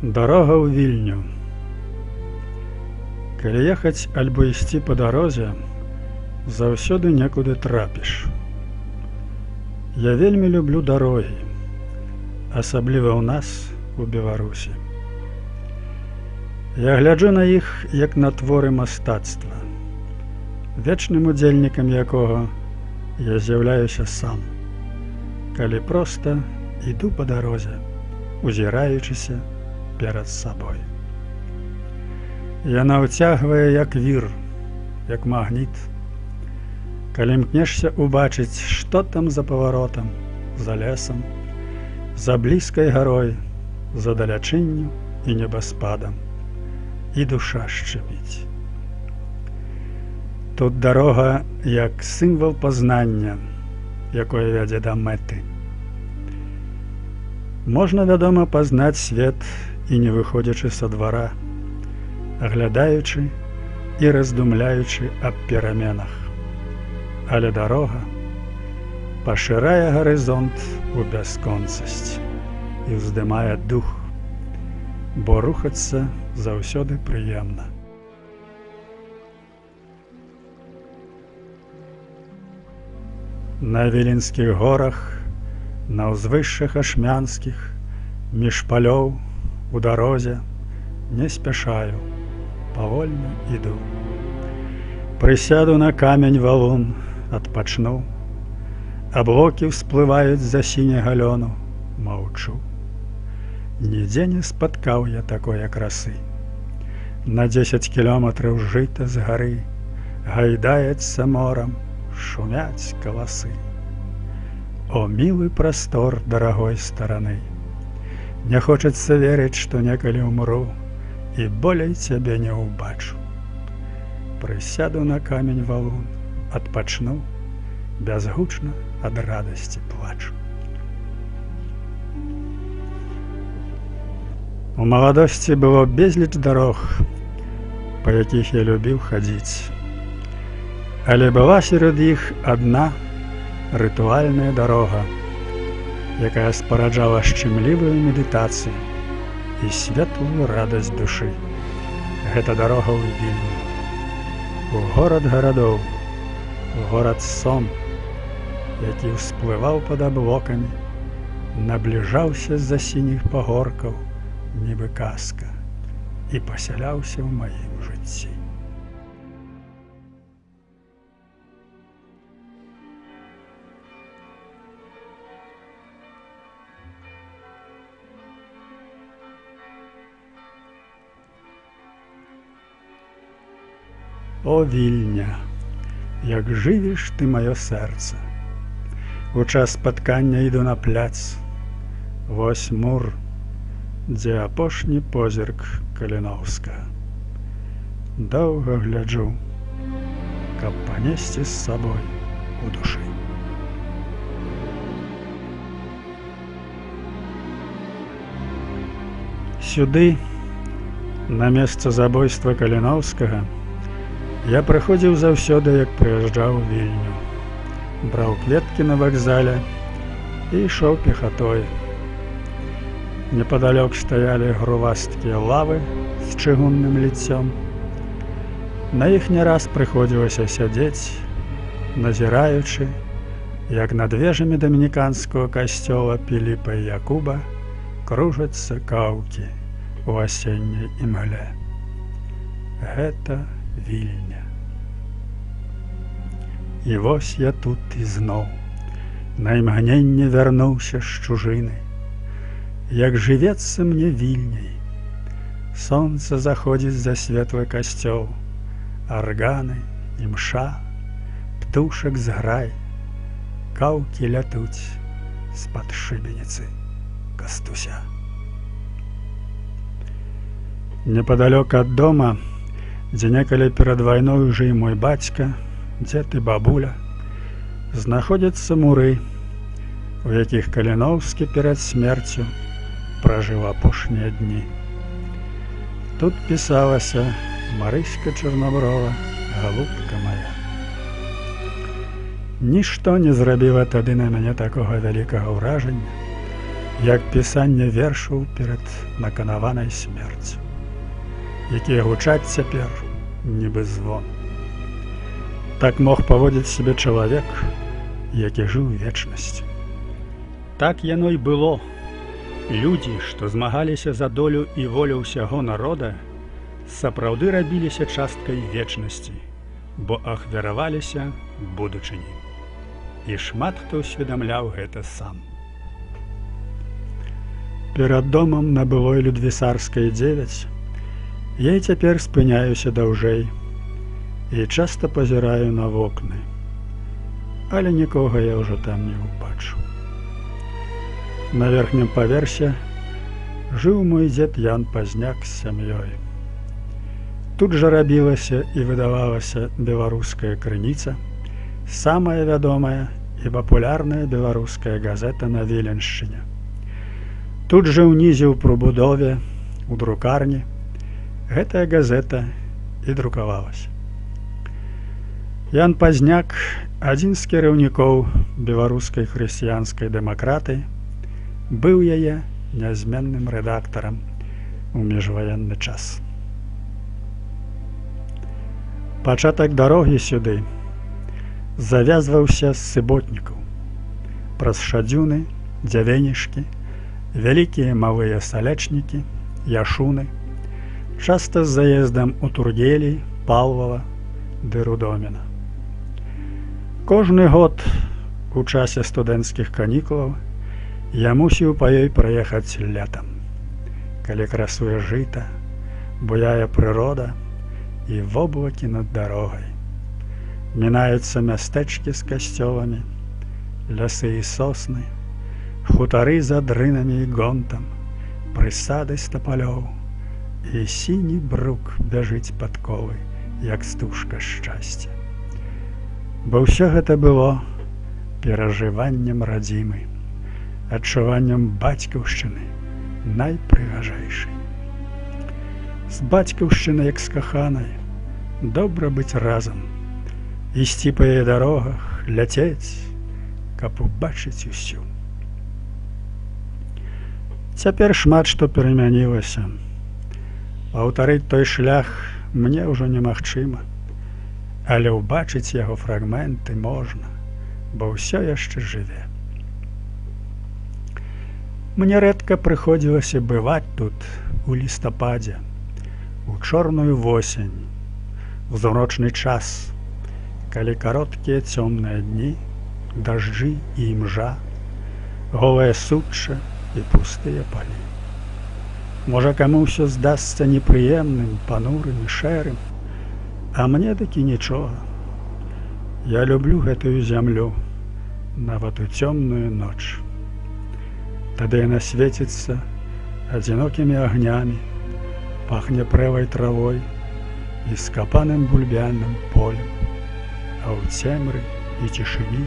Дарога ў Вільню. Калі ехаць альбо ісці па дарозе, заўсёды некуды трапіш. Я вельмі люблю дарогі, асабліва ў нас, у Беларусі. Я гляджу на іх як на творы мастацтва, вечным удзельнікам якога я з'яўляюся сам, калі проста іду па дарозе, узіраючыся перад сабой. Яна ўцягвае як вір, як магніт. Калі імкнешся убачыць, што там за паваротам, за лесам, за блізкай гарой, за далячынню і небаспадам, і душа шчыміць. Тут дарога як сімвал пазнання, якое вядзе да мэты. Можна, вядома, пазнаць свет і не выходзячы са двара, аглядаючы і раздумляючы аб пераменах. Але дарога пашырае гарызонт у бясконцасць і ўздымае дух, бо рухацца заўсёды прыемна. На Віленскіх горах, на ўзвышшах ашмянскіх, між палёў, у дарозе, не спяшаю, павольна іду. Прысяду на камень валун, адпачну. Аблокі ўсплываюць за сіняга лёну, маўчу. Нідзе не спаткаў я такое красы. На 10 кіламетраў жыта з гары гайдаецца морам, шумяць каласы. О, мілы прастор дарагой стараны! Не хочацца верыць, што некалі ўмру і болей цябе не ўбачу. Прысяду на камень валун, адпачну, бязгучна ад радасці плачу. У маладосці было безліч дарог, па якіх я любіў хадзіць. Але была сярод іх адна рытуальная дарога, якая спараджала шчымлівую медытацыю і светлую радасць душы. Гэта дарога ў Вільню, у горад гарадоў, горад сон, які ўсплываў пад аблокамі, набліжаўся з-за сініх пагоркаў, нібы казка, і пасяляўся ў маім жыцці. О, Вільня, як жывіш ты маё сэрца. У час спаткання іду на пляц. Вось мур, дзе апошні позірк Каліноўскага. Доўга гляджу, каб панесці з сабой у душы. Сюды, на месца забойства Каліноўскага, я прыходзіў заўсёды, як прыязджаў у Вільню. Браў кветкі на вакзале і ішоў пехатой. Непадалёк стаялі грувасткія лавы з чыгунным ліццём. На іх не раз прыходзілася сядзець, назіраючы, як над вежамі дамініканскага касцёла Піліпа і Якуба кружацца каўкі ў асенняй імгле. Гэта Вільня. І вось я тут ізноў, на імгненне вярнуўся з чужыны. Як жывецца мне Вільняй. Сонца заходзіць за светлы касцёл, арганы, імша, птушак зграй, каўкі лятуць з-пад шыбеніцы Кастуся. Непадалёк ад дома, дзе некалі перад вайной жыў мой бацька, дзед і бабуля, знаходзяцца муры, у якіх Каліноўскі перад смерцю пражыў апошнія дні. Тут пісалася: Марыська Чарнаброва, галубка мая. Нішто не зрабіла тады на мяне такога вялікага ўражання, як пісанне вершаў перад наканаванай смерцю, якія гучаць цяпер, нібы звон. Так мог паводзіць сябе чалавек, які жыў вечнасцю. Так яно і было. Людзі, што змагаліся за долю і волю ўсяго народа, сапраўды рабіліся часткай вечнасці, бо ахвяраваліся будучыні. І шмат хто ўсведамляў гэта сам. Перад домам на былой Людвісарскай 9 я і цяпер спыняюся даўжэй і часта пазіраю на вокны, але нікога я ўжо там не ўбачу. На верхнім паверсе жыў мой дзед Ян Пазняк з сям'ёй. Тут жа рабілася і выдавалася «Беларуская крыніца», самая вядомая і папулярная беларуская газета на Віленшчыне. Тут жа ўнізе ў прыбудове, у друкарні, гэтая газета і друкавалася. Ян Пазняк, адзін з кіраўнікоў беларускай хрысціянскай дэмакраты, быў яе нязменным рэдактарам у міжваенны час. Пачатак дарогі сюды завязваўся з Сыботнікаў, праз Шадзюны, Дзявенішкі, вялікія малыя Салечнікі, Яшуны, часта з заездам у Тургелі, Паўлава ды Рудоміна. Кожны год у часе студэнцкіх канікулаў я мусіў па ёй праехаць летам, калі красуе жыта, буяе прырода і воблакі над дарогай. Мінаюцца мястэчкі з касцёламі, лясы і сосны, хутары з адрынамі і гонтам, прысады з тапалёў, і сіні брук бяжыць пад колы, як стужка шчасця. Бо ўсё гэта было перажываннем радзімы, адчуваннем бацькаўшчыны найпрыгажэйшай. З бацькаўшчынай, як з каханай, добра быць разам, ісці па яе дарогах, ляцець, каб убачыць усю. Цяпер шмат што перамянілася. Паўтарыць той шлях мне ўжо немагчыма, але ўбачыць яго фрагменты можна, бо ўсё яшчэ жыве. Мне рэдка прыходзілася бываць тут у лістападзе, у чорную восень, у змрочны час, калі кароткія цёмныя дні, дажджы і імжа, голае сучча і пустыя палі. Можа, каму ўсё здасца непрыемным, панурым і шэрым, а мне такі нічога. Я люблю гэтую зямлю, нават у цёмную ноч. Тады яна свеціцца адзінокімі агнямі, пахне прэлай травой і скапаным бульбяным полем, а ў цемры і цішыні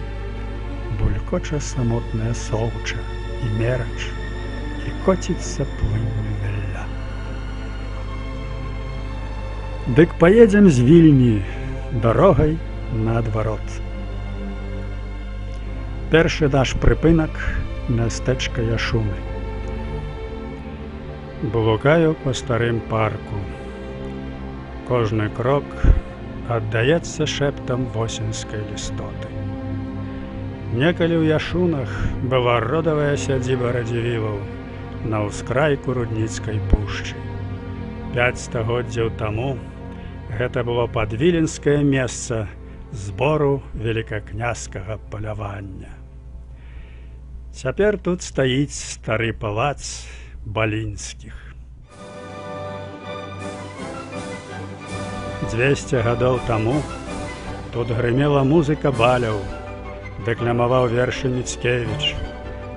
булькоча самотная соўча і мерач, і коціцца плынню вілля. Дык паедзем з Вільні дарогай наадварот. Першы наш прыпынак мястэчка Яшуны. Блукаю па старым парку. Кожны крок аддаецца шэптам восеньскай лістоты. Некалі ў Яшунах была родавая сядзіба Радзівілаў на ўскрайку Рудніцкай пушчы. 5 стагоддзяў таму гэта было падвіленскае месца збору великакняскага палявання. Цяпер тут стаіць стары палац Балінскіх. 200 гадоў таму тут грымела музыка баляў, дэкламаваў вершы Міцкевіч.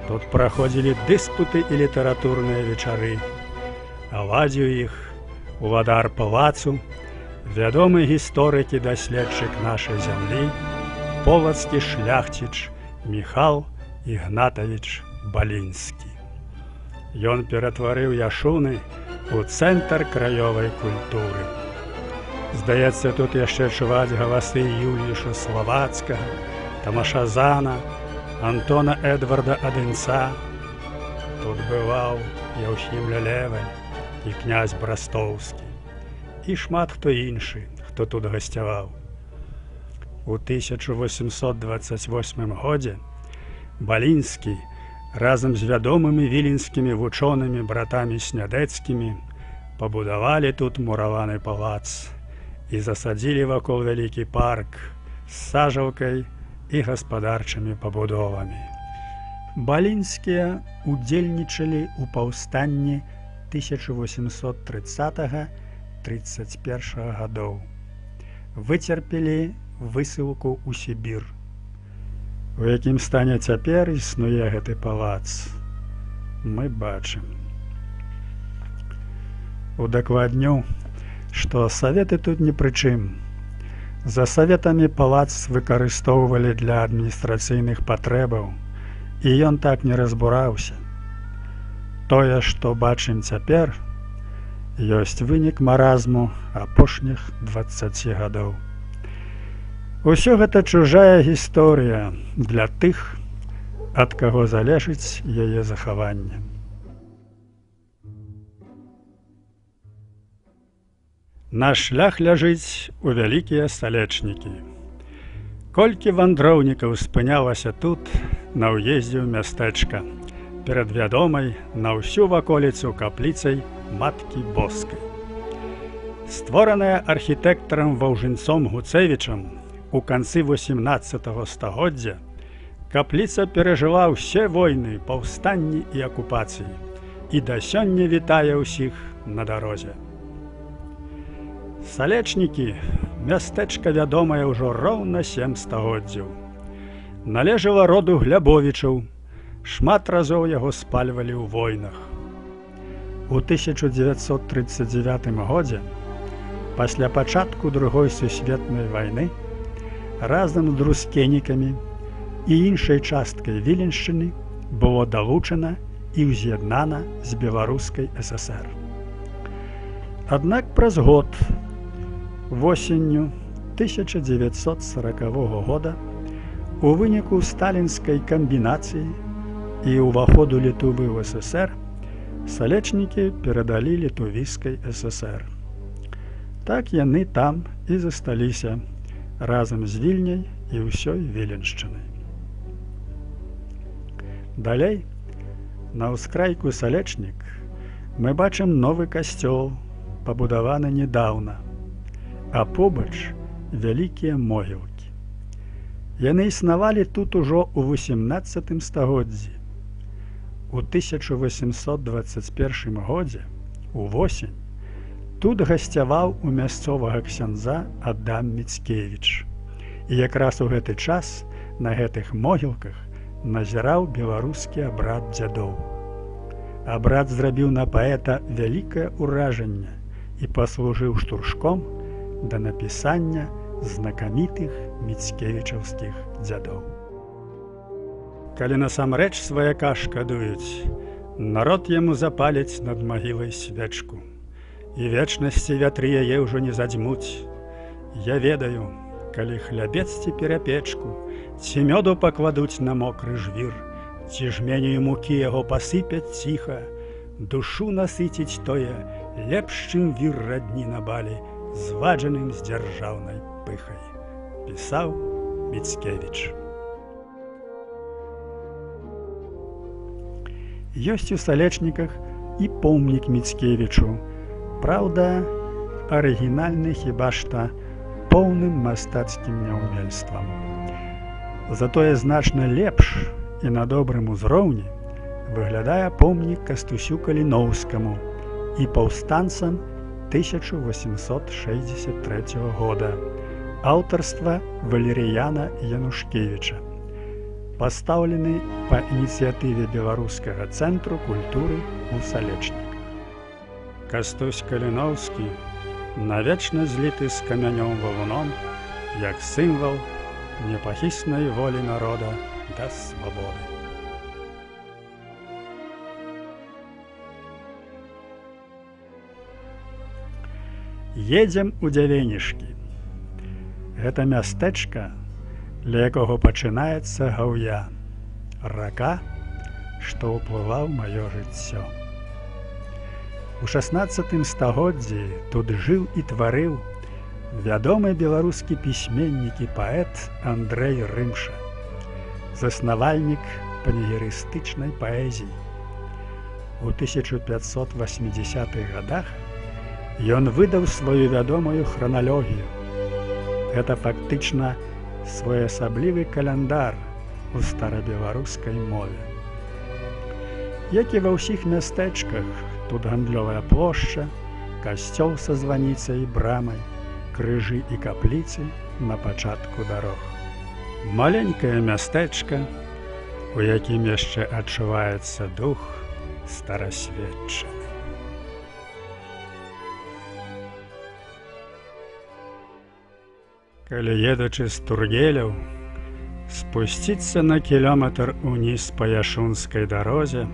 Тут праходзілі дыспуты і літаратурныя вечары. А ладзіў іх уладар палацу, вядомы гісторык і даследчык нашай зямлі, полацкі шляхціч Міхал Ігнатавіч Балінскі. Ён ператварыў Яшуны ў цэнтр краёвай культуры. Здаецца, тут яшчэ чуваць галасы Юліюша Славацкага, Тамаша Зана, Антона Эдварда Адынца. Тут бываў Яўхім Лелевель і князь Брастоўскі, і шмат хто іншы, хто тут гасцяваў. У 1828 годзе Балінскі разам з вядомымі віленскімі вучонымі братамі Снядэцкімі пабудавалі тут мураваны палац і засадзілі вакол вялікі парк з сажалкай і гаспадарчымі пабудовамі. Балінскія удзельнічалі ў паўстанні 1830-31 гадоў. Выцерпелі высылку ў Сібір. У якім стане цяпер існуе гэты палац, мы бачым. Удакладню, што саветы тут ні пры чым. За саветамі палац выкарыстоўвалі для адміністрацыйных патрэбаў, і ён так не разбураўся. Тое, што бачым цяпер, ёсць вынік маразму апошніх 20 гадоў. Усё гэта чужая гісторыя для тых, ад каго залежыць яе захаванне. Наш шлях ляжыць у Вялікія Салечнікі. Колькі вандроўнікаў спынялася тут, на ўездзе ў мястэчка, перад вядомай на ўсю ваколіцу капліцай Маткі Боскай. Створаная архітэктарам Ваўжынцом Гуцэвічам у канцы 18 стагоддзя, капліца перажыла ўсе войны, паўстанні і акупацыі і да сёння вітае ўсіх на дарозе. Салечнікі — мястэчка, вядомае ўжо роўна 7 стагоддзяў. Належала роду Глябовічаў, шмат разоў яго спальвалі ў войнах. У 1939 годзе, пасля пачатку Другой сусветнай вайны, разам з Друскенікамі і іншай часткай Віленшчыны было далучана і ўз'яднана з Беларускай ССР. Аднак праз год, восенню 1940 года, у выніку сталінскай камбінацыі і ўваходу Літувы ў ССР, Салечнікі перадалі Літувійскай ССР. Так яны там і засталіся разам з Вільняй і ўсёй Віленшчынай. Далей, на ўскрайку Салечнік, мы бачым новы касцёл, пабудаваны нядаўна, а побач вялікія могілкі. Яны існавалі тут ужо ў 18 стагоддзі. У 1821 годзе, увосень, тут гасцяваў у мясцовага ксяндза Адам Міцкевіч. І якраз у гэты час на гэтых могілках назіраў беларускі абрад дзядоў. Абрад зрабіў на паэта вялікае ўражанне і паслужыў штуршком да напісання знакамітых міцкевічаўскіх дзядоў. Калі насамрэч сваяка шкадуюць, народ яму запаліць над магілай свечку, і вечнасці вятры яе ўжо не задзьмуць. Я ведаю, калі хлябец ці перапечку, ці мёду пакладуць на мокры жвір, ці жменею мукі яго пасыпяць ціха, душу насыціць тое лепш, чым вір радні на балі, зваджаным з дзяржаўнай пыхай, пісаў Міцкевіч. Ёсць у Салечніках і помнік Міцкевічу. Праўда, арыгінальны хіба што поўным мастацкім няўмельствам. Затое значна лепш і на добрым узроўні выглядае помнік Кастусю Каліноўскаму і паўстанцам 1863 года аўтарства Валерыяна Янушкевіча, пастаўлены па ініцыятыве Беларускага цэнтру культуры ў Салечніках. Кастусь Каліноўскі навечна зліты з камянём валуном, як сімвал непахіснай волі народа да свабоды. Едзем у Дзявенішкі. Гэта мястэчка, ля якога пачынаецца Гаўя, рака, што ўплываў маё жыццё. У 16 стагоддзі тут жыў і тварыў вядомы беларускі пісьменнік і паэт Андрэй Рымша, заснавальнік панегірыстычнай паэзіі. У 1580-х годах ён выдаў сваю вядомую храналогію. Гэта фактычна своеасаблівы каляндар у старабеларускай мове. Як і ва ўсіх мястэчках, тут гандлёвая плошча, касцёл са званіцай і брамай, крыжы і капліцы на пачатку дарог. Маленькае мястэчка, у якім яшчэ адчуваецца дух старасветчыны. Калі едучы з Тургеляў, спусціцца на кіламетр уніз па Яшунскай дарозе,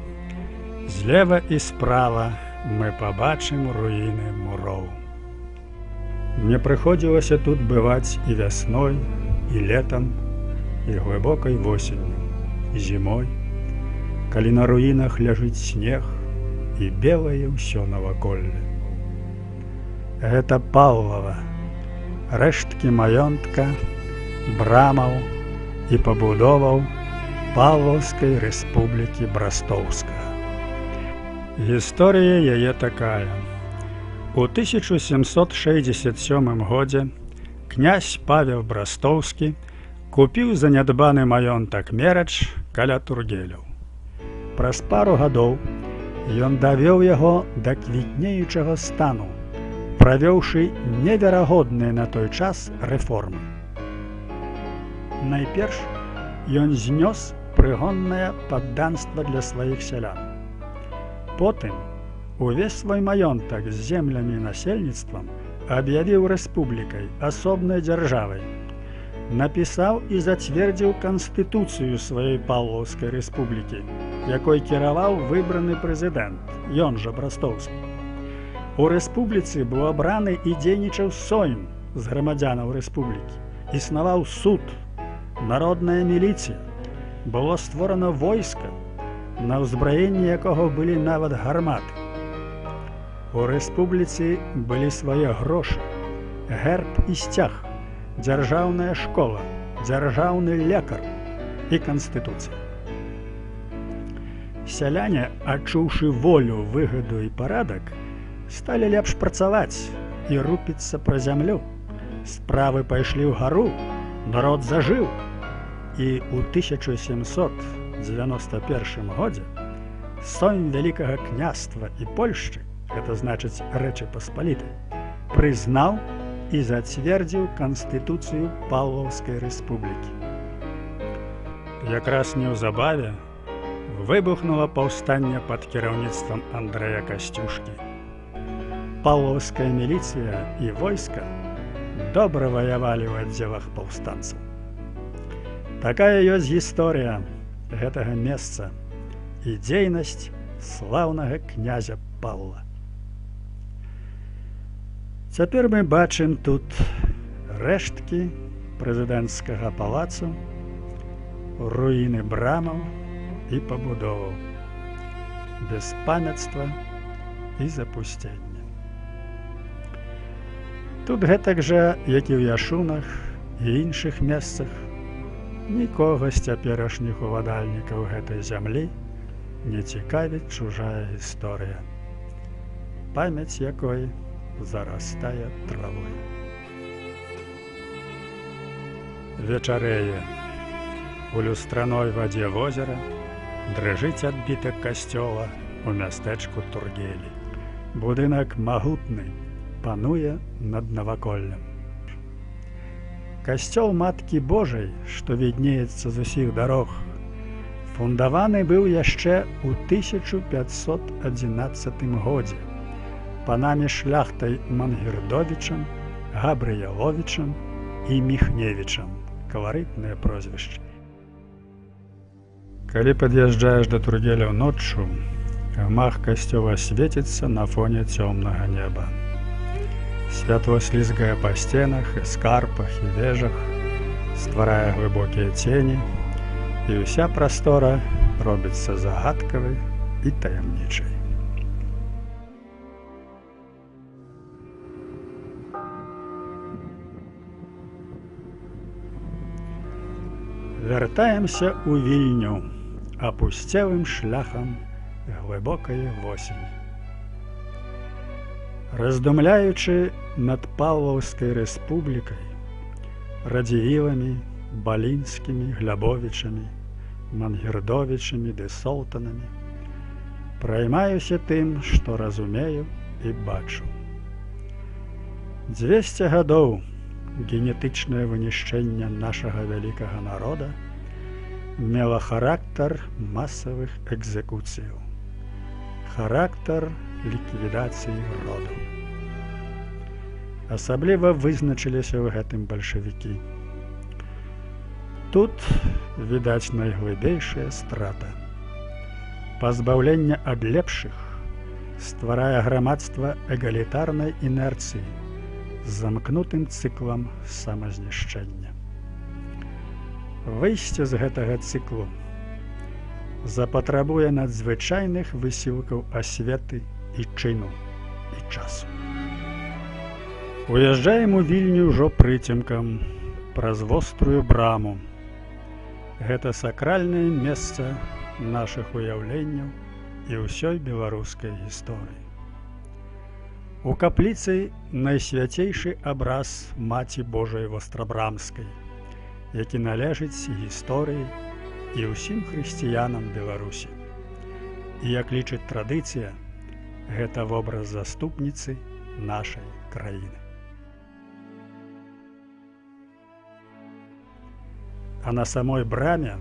злева і справа мы пабачым руіны муроў. Мне прыходзілася тут бываць і вясной, і летам, і глыбокай восенню, і зімой, калі на руінах ляжыць снег і белае ўсё наваколле. Гэта Паўлава, рэшткі маёнтка, брамаў і пабудоваў Павлаўскай рэспублікі Брастоўскага. Гісторыя яе такая. У 1767 годзе князь Павел Брастоўскі купіў занядбаны маёнтак Мерач каля Тургеляў. Праз пару гадоў ён давёў яго да квітнеючага стану, правёўшы неверагодныя на той час рэформы. Найперш ён знёс прыгоннае падданства для сваіх сялян. Потым увесь свой маёнтак з землямі і насельніцтвам аб'явіў рэспублікай, асобнай дзяржавай. Напісаў і зацвердзіў канстытуцыю сваёй Паўлаўскай рэспублікі, якой кіраваў выбраны прэзідэнт, ён жа Брастоўскі. У рэспубліцы быў абраны і дзейнічаў сойм з грамадзянаў рэспублікі. Існаваў суд, народная міліцыя, было створана войска, на ўзбраенні якога былі нават гарматы. У рэспубліцы былі свае грошы, герб і сцяг, дзяржаўная школа, дзяржаўны лекар і канстытуцыя. Сяляне, адчуўшы волю, выгаду і парадак, сталі лепш працаваць і рупіцца пра зямлю. Справы пайшлі ўгару, народ зажыў. І ў 1791 годзе сойм Вялікага княства і Польшчы, гэта значыць Рэчы Паспалітай, прызнаў і зацвердзіў канстытуцыю Паўлаўскай рэспублікі. Якраз неўзабаве выбухнула паўстанне пад кіраўніцтвам Андрэя Касцюшкі. Паўлаўская міліцыя і войска добра ваявалі ў аддзелах паўстанцаў. Такая ёсць гісторыя гэтага месца і дзейнасць слаўнага князя Паўла. Цяпер мы бачым тут рэшткі прэзідэнцкага палацу, руіны брамаў і пабудоваў, беспамятства і запусцення. Тут гэтак жа, як і ў Яшунах і іншых месцах, нікога з цяперашніх уладальнікаў гэтай зямлі не цікавіць чужая гісторыя, памяць якой зарастае травой. Вечарэе. У люстраной вадзе возера дрыжыць адбітак касцёла у мястэчку Тургелі. Будынак магутны, пануе над наваколлем. Касцёл Маткі Божай, што віднеецца з усіх дарог, фундаваны быў яшчэ ў 1511 годзе панамі шляхтай Мангердовічам, Габрыяловічам і Міхневічам, каларытнае прозвішча. Калі пад'язджаеш да Тургеляў ноччу, гмах касцёла свеціцца на фоне цёмнага неба. Святло слізгае па сценах, эскарпах і вежах, стварае глыбокія цені І ўся прастора робіцца загадкавай і таямнічай. Вяртаемся ў Вільню апусцелым шляхам глыбокае восені. Раздумляючы над Паўлаўскай рэспублікай, Радзівіламі, Балінскімі, Глябовічамі, Мангердовічамі ды Солтанамі, праймаюся тым, што разумею і бачу. 200 гадоў генетычнае вынішчэнне нашага вялікага народа мела характар масавых экзекуцыяў, характар ліквідацыі роду. Асабліва вызначыліся ў гэтым бальшавікі. Тут, відаць, найглыбейшая страта. Пазбаўленне ад лепшых стварае грамадства эгалітарнай інерцыі з замкнутым цыклам самазнішчэння. Выйсце з гэтага цыклу запатрабуе надзвычайных высілкаў асветы і чыну і часу. Уязджаем у Вільню ўжо прыцемкам праз вострую браму. Гэта сакральнае месца нашых уяўленняў і ўсёй беларускай гісторыі. У капліцы найсвяцейшы абраз Маці Божай Вострабрамскай, які належыць гісторыі і ўсім хрысціянам Беларусі. І, як лічыць традыцыя, гэта вобраз заступніцы нашай краіны. А на самой браме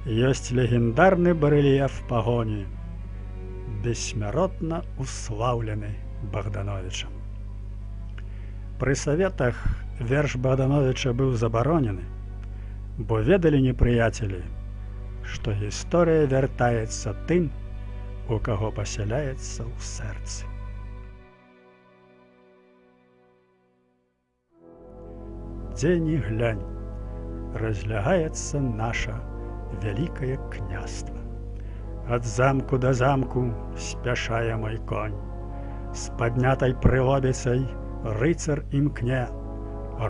ёсць легендарны барэльеф пагоні, бессмяротна услаўлены Багдановічам. Пры саветах верш Багдановіча быў забаронены, бо ведалі непрыяцелі, што гісторыя вяртаецца тым, у каго пасяляецца ў сэрцы. Дзе ні глянь, разлягаецца наша вялікае княства. Ад замку да замку спяшае мой конь. З паднятай прылобіцай рыцар імкне,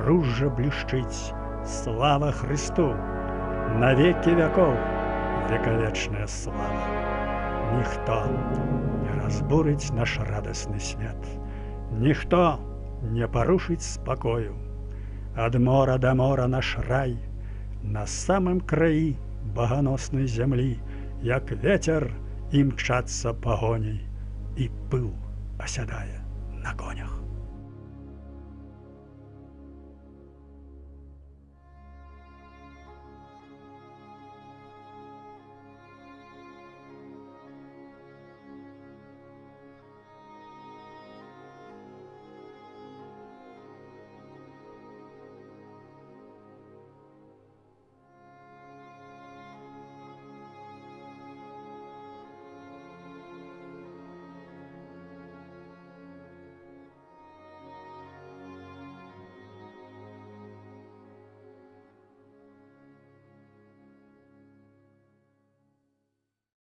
ружжа блішчыць, слава Хрысту, на векі вякоў векавечная слава. Ніхто не разбурыць наш радасны свет, ніхто не парушыць спакою. Ад мора да мора наш рай, на самым краі баганоснай зямлі, як ветер імчацца пагоняй, і пыл асядае на конях.